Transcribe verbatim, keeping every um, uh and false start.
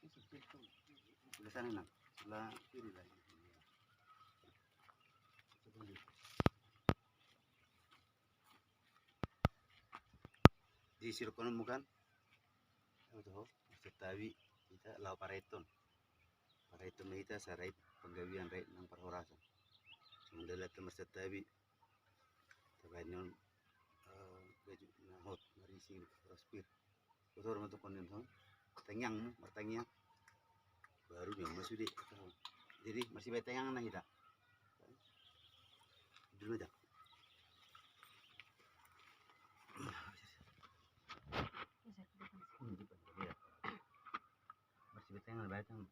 Sebelah sana, Nang. Sebelah kiri lagi. Di sirkonon bukan? Apa tuh? Maksud tabi kita lau pareton. Pareton ma hita sarai panggabean rai nang parhorasan. Cuma dalam teman setabi. Tabaen on, eh, baju na hot, marisi, horas pir. Kotor ma tu konon hon. Tangiang, martangiang. Baru dia masuk di. Jadi, masih bertangiang na hita. Dulu aja. Masih bertangiang, bertangiang.